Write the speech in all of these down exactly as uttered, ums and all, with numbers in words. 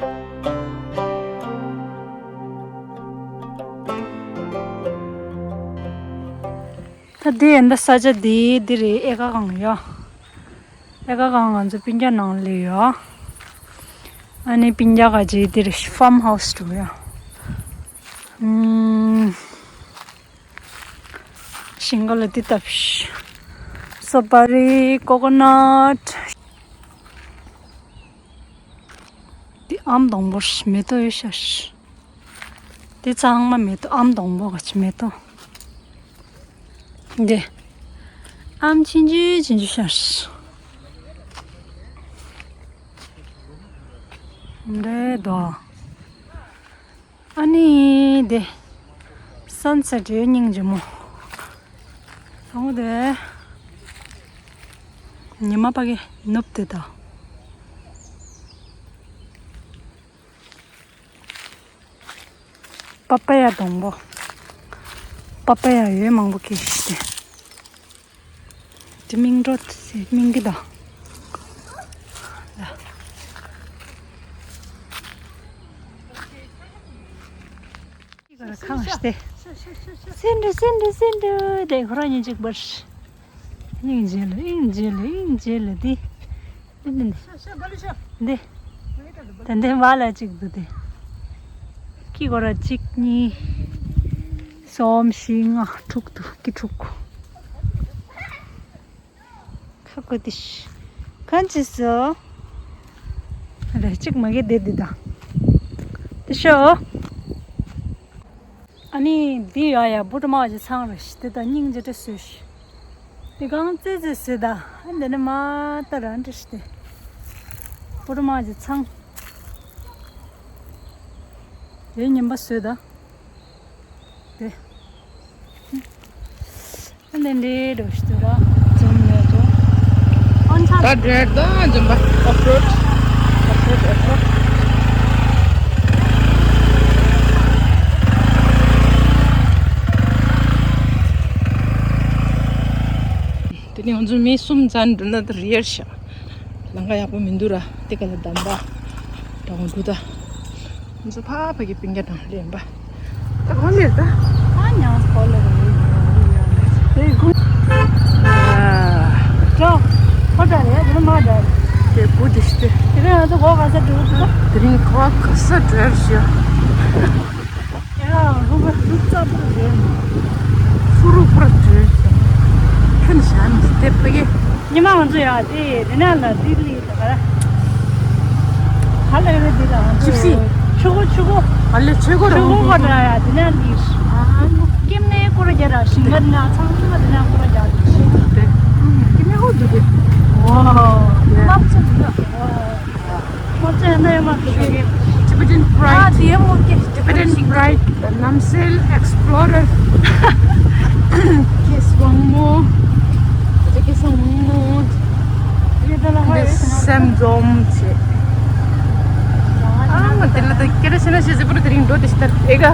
ད་འདི་ཡིན་ད་ས་ཆ་འདི་འདི་རེད། ཨེ་ཀ་གང་ཡོད། ཨེ་ཀ་གང་ང་ཚོ་སྤུན་ཀྱག་ནང་ལ་ཡོད། ཨ་ནི་སྤུན་ཀྱག་ག་ཅིག་འདི་རེད། ཕམ་ཧའུ་སི་འགྲོ་ཡོད། ཨུམ། ཞིང་ཁ་ལ་འདི་བཏབ་ཤག་སོ་པ་རི། ཀོ་ཀོ་ནཊ། འདི་ཨམ་སྡོང་པོ་རེད། མེ་ཏོག་ཡོད་ཤག་འདི་ཚང་མ་མེ་ཏོག་ཨམ་སྡོང་པོ་ག་ཅིག་མེ་ཏོག་འདི་ཨམ་ཆུང་ཆུང་ཆུང་ཆུང་ཤག་འདི་དོ། ཨ་ནི་དེ། སན་སེཊ་རེད། སྙིང་རྗེ་མོ། དང་པོ་དེ། ཉི་མ་ཕ་གི་ནུབ་དེ་དང་། པ་པ་ཡ་སྡོང་པོ། པ་པ་ཡ་ཡོད་མང་པོ་སྐྱེས་ཤིག་དེ། དེ་སྨིན་གྲོ་དེ་སྨིན་གི་དང་། ལ། ཁ་བ་ཤྟེ། སེན་འགྲོ་སེན་འགྲོ་སེན་འགྲོ་དེ་ཁོ་རང་ཉིན་གཅིག་པར། སྙིང་རྗེ་ལ་སྙིང་རྗེ་ལ་སྙིང་རྗེ་ལ་དེ། འདི་འདི་འདི། ད་འདི་མ་ལ་གཅིག་འདུག་དེ། ཀི་གོ་ར་གཅིག་གཉིས། གསུམ་བཞི་ལྔ་དྲུག་འདུག་ཀི་དྲུག་ཁ་ཁོ་དེ་ཤི། གང་ཅི་སོ། རེ་གཅིག་མ་གི་དེ་འདི་དང་། དེ་ཤོ། ཨ་ནི་འདི་ཡ་ཡ་བུ་དྲ་མ་ཅི་ཚང་རེ་ཤི། དེ་ད་སྙིང་རྗེ་དྲ་སོས་ཤི། དེ་གང་ཙེ་ཙེ་སོས་ད། ཨ་འདི་ནི་མ་ད་རང་དྲ་ཤི་དེ། བུ་དྲ་མ་ཅི་ཚང་། དེ་ཉིན་པ་སོས་ད། དེ། ཨ་ནི་འདི་འགྲོ་ཤི་དུ་ར། འཛོམས་ནས་འགྲོ། ཨོན་ཆ། ད་འདྲེར་ད་འཛོམས་པ། ཨོཕ་རོཌ། ཨོཕ་རོཌ་ཨོཕ་རོཌ། དེ་ནས་ང་ཚོ་མི་གསུམ་ཙམ་འགྲོ་ན་ད་རེད་ཤག་ལམ་ཁ་ཡག་པོ་མི་འདུག་ར། དེ་ག་ལ་འདམ་པ་འདྲ་བོ་འདུག་ད། ང་ཚོ་ཕ་ཕ་གི་སྤུན་ཀྱག་དང་ལེན་པ། ད་གོ་ལེར་ད། ཨ་ཉང་སྐོར་ལ་རེད། དེ་དགུ། ཅོ། ཁོ་ད་རེད་དེ་མ་ད། དེ་བུ་དེ་ཤི་དེ། དེ་རིང་ང་ཚོ་གོ་ག་ས་འགྲོ་གི་འདུག་དེ་རིང་གོ་ག་ས་འགྲོ་ཤག་ཡ་རུ་བ་རུ་ཙ་པུར་རེད། ཧུ་རུ་པུར་འགྲོ་ཤག་ཁྱོད་ཤ་མི་སྟེར་པ་གི། ཉི་མ་ང་ཚོ་ཡ་དེ་རི་ན་ལ་དེ་ལི། ག་ལ་རེད་འདི་ལ། ཇིབ་སི། ཆུ་གོ་ཆུ་གོ། ཨ་ལེ་ཆུ་གོ་ཆུ་གོ་རང་གོ་འདྲ་ཡ་འདི་ན་འདི། ཨ་ནུ། ཀེམ་ནེ་ཀོ་ར་རྒྱ་ར་ཤིང་ག་ན་ཚང་མ་འདི་ན་ཀོ་ར་རྒྱ་ར་ཤིང་། དེ། ཀེམ་ནེ་ཧོ་འདུག་གི། ཝ། ཡ། མ་ཚ་འདི་ན། ཝ། མ་ཚ་ན་ཡ་མ་འདུག་གི། Tibetan Pride. ཨ་དེ་མོ་ཀེ། Tibetan Pride. The Namsel Explorer. ཁེ་སང་མོ། ཁེ་སང་མོ། ཁེ་ད་ལ་ཧ་ཡོད་ན། སེམས་འཛོམས་བྱེད། ཨ་མ་དེ་ལ་ད་ཀེ་ར་ཤི་ན་ཤི་ཟི་པུ་ར་དེ་རིང་འགྲོ་དེ་ཤི་ད་ཨེ་ག།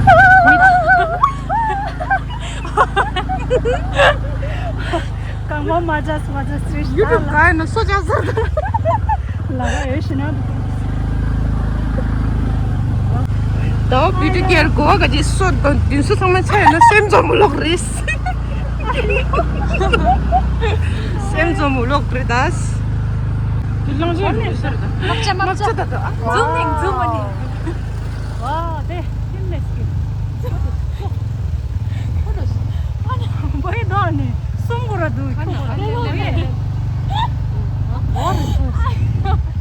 གང་མ་མ་ཇ་སི་མ་ཇ་སི་རི་ཤི་ད་ལ། ཡུ་ཊུབ་ག་ཡིན་ན་སོ་ཇ་ཟ་ད། ལ་ཧ་ཡོད་ཤི་ན། ད་བི་ཌི་ཡོ་གོ་ག་ཅི་སོ་དང་དུས་སུ་ཚང་མ་ཆ་ཡོད་ན་སེམས་ཚོམ་ལོག་རེད། སེམས་ཚོམ་ལོག་རེད་ད། དེ་ལང་ཤོར་རེད་ཤར་ད། མ་བྱ་མ་བྱ། ད་ད། འཛུམ་ནིང་འཛུམ་མ་ནིང་། ཝ་དེ་ཁྱིམ་ནས་སྐྱེ། ཁོ་ཐོ་ཤི། ཨ་ནི་བོད་དོ་ནི་གསུམ་གོ་ར་འདུག་ཁྱོ་གོ་ར་ལེ་ལོ་ཡེ། ཝ་རེད་སོ།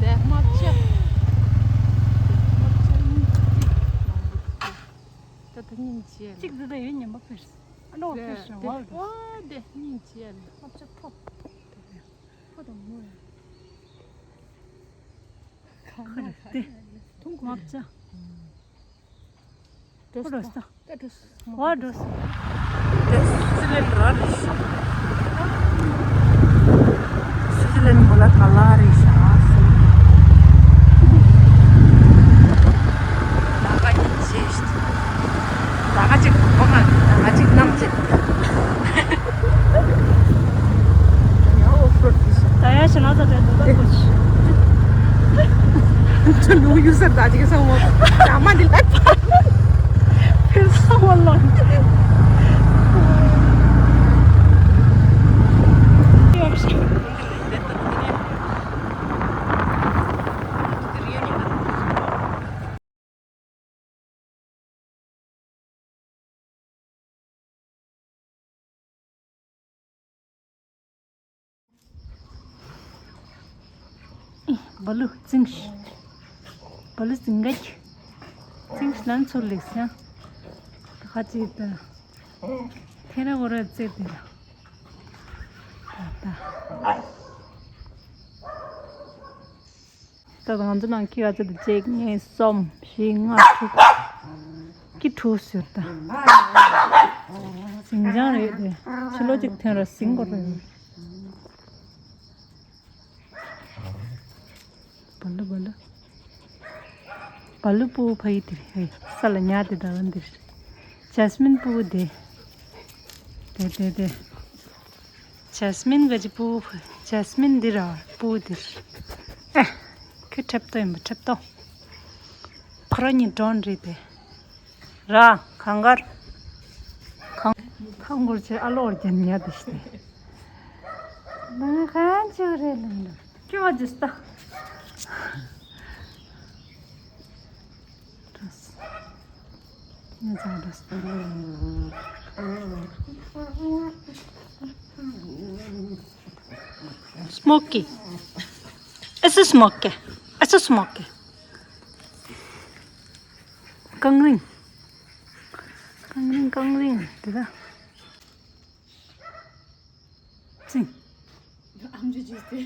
དེ་མ་བྱ། ད་ད་སྙིང་རྗེ་ལ། གཅིག་འདི་ད་ཡོད་ཉན་པ་ཕེར། ཨ་ནོ་ཕེར་ཤ་ཝ་དེ། ཝ་དེ་སྙིང་རྗེ་ལ། ཨ་ཅག་ཕོ། ཕོ་དང་མོ་ཡ། ཁ་ར་དེ། ཐུང་ཁ་ཅག་ཕོ་ར་ས། ཝ་འགྲོ་སོང་། དེ་སི་ལིན་ར་རེད་ཤག་སི་ལིན་གོ་ལ་ག་ལ་རེད་ཤག་ད་ག་ཉིན་བྱས་ཤག་ད་ག་ཅིག་གོ་མ་ད་ག་ཅིག་གནང་ཅིག་ཡང་ཨོཕ་རོཌ་དེ་ཤག་ད་ཡང་ཤི་ན་ད་དེ་འདུག་ད་གོ་ཤི། ཁྱོད་ལུག་ཡུ་ས་ ད་ཅིག་སོང་མོ། ད་མ་འདི་ལ། ཕེབས་སོང་བ་ལོ། བ་ལུ་ཙིང་ཤི། བ་ལུ་ཙིང་ག་ཅི། ཙིང་ཤི་ལན་ཚུར་ལེགས་སང་། ད་ཁ་ཅིག་ད། ཐེ་ར་གོ་ར་ཙེ་དེ་ར། ད་ད། ད་ང་ཚོ་ནང་ཁྱི་ག་ཚོད་དུ་གཅིག་གཉིས་གསུམ་བཞི་ལྔ་དྲུག་ཁྱི་དྲུག་ཟེར་ད། ཟིང་ཆང་རེད་དེ། ཕྱི་ལོ་གཅིག་ཐོན་ར་ཟིང་གོ་རེད། བ་ལུ་བ་ལུ། བ་ལུ་སྤུ་བོ་ཕ་གི་དེ་རེད། ས་ལ་ཉལ་དེ་ད་བ་འདིར། ཇ་སྨིན་སྤུ་བོ་དེ། དེ་དེ་དེ། ཇ་སྨིན་ག་ཅི་སྤུ་བོ། ཇ་སྨིན་འདི་ར་སྤུ་བོ་འདིར། ཨེ། ཁྱོད་ཁྲེབ་ཏོ་ཡིན་པ་ཁྲེབ་ཏོ། ཁོ་ར་གཉིས་འགྲོ་ནི་རེད་དེ། ར་གང་གར། གང་། ཁ་འགོར་ཆེ་ཨ་ལོར་རྒྱན་ཉལ་དེ་ཤི་དེ། ང་གང་ཅི་རེད་ལ་ལ། ཁྱོད་ཨ་ཇི་སྟ། སྨོག་གི། ཨེ་སུ་སྨོག་གི། ཨེ་སུ་སྨོག་གི། རྐང་རིང་། རྐང་རིང་རྐང་རིང་དེ་ད། ཙིང་། ཨམ་ཅོག་ཅིག་སྟེ།